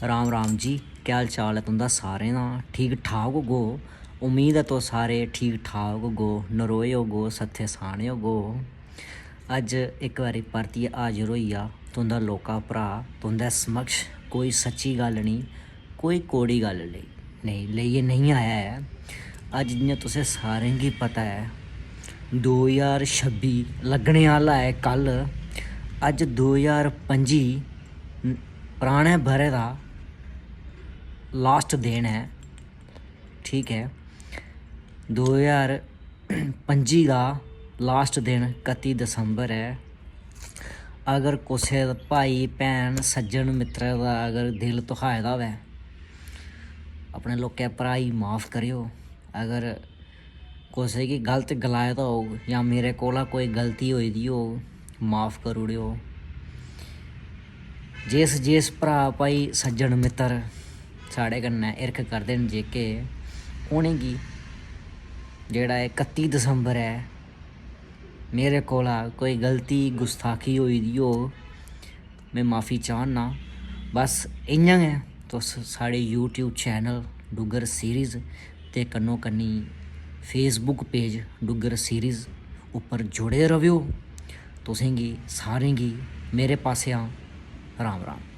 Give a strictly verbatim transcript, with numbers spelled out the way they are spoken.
राम राम जी, केह् हाल चाल ऐ तुं'दा सारें दा? ठीक ठाक होगो? उम्मीद ऐ तुस सारे ठीक ठाक होगो, नरोए होगो, सत्थे साने होगो। अज्ज इक बारी परतियै हाजर होई गेआ तुं'दा लौह्का भ्राऽ तुं'दे समक्ष। कोई सच्ची गल्ल निं, कोई कौड़ी गल्ल लेई नेईं, लेइयै नेईं आया ऐ। अज्ज जि'यां तुसें सारें गी पता ऐ, दो ज्हार छब्बी लग्गने आह्ला ऐ कल्ल। अज्ज दो ज्हार पंजी, पराने ब'रे दा लास्ट दिन ऐ, ठीक ऐ, दो ज्हार पंजी दा लास्ट दिन कत्ती दिसंबर ऐ। अगर कुसै दा भाई, भैन, सज्जन, मित्तरै दा अगर दिल दुखाए दा होऐ, अपने लौह्के भ्राऽ गी माफ करेओ। अगर कुसै गी गलत गलाए दा होग जां मेरे कोला कोई गलती होई दी होग, माफ करी ओड़ेओ। जिस जिस भ्राऽ, भाई, सज्जन, मित्तर साढ़े कन्नै हिरख करदे न जेह्के, उ'नेंगी जेह्ड़ा एह् कत्ती दिसंबर ऐ, मेरे कोला कोई गलती, गुस्ताखी होई दी होग, में माफी चाह्न्नां। बस इ'यां गै तुस साढ़े YouTube चैनल डुग्गर सीरीज ते कन्नो कन्नी Facebook पेज डुग्गर सीरीज उप्पर जुड़े रवेओ। तुसेंगी सारें गी मेरे पासेआ राम राम।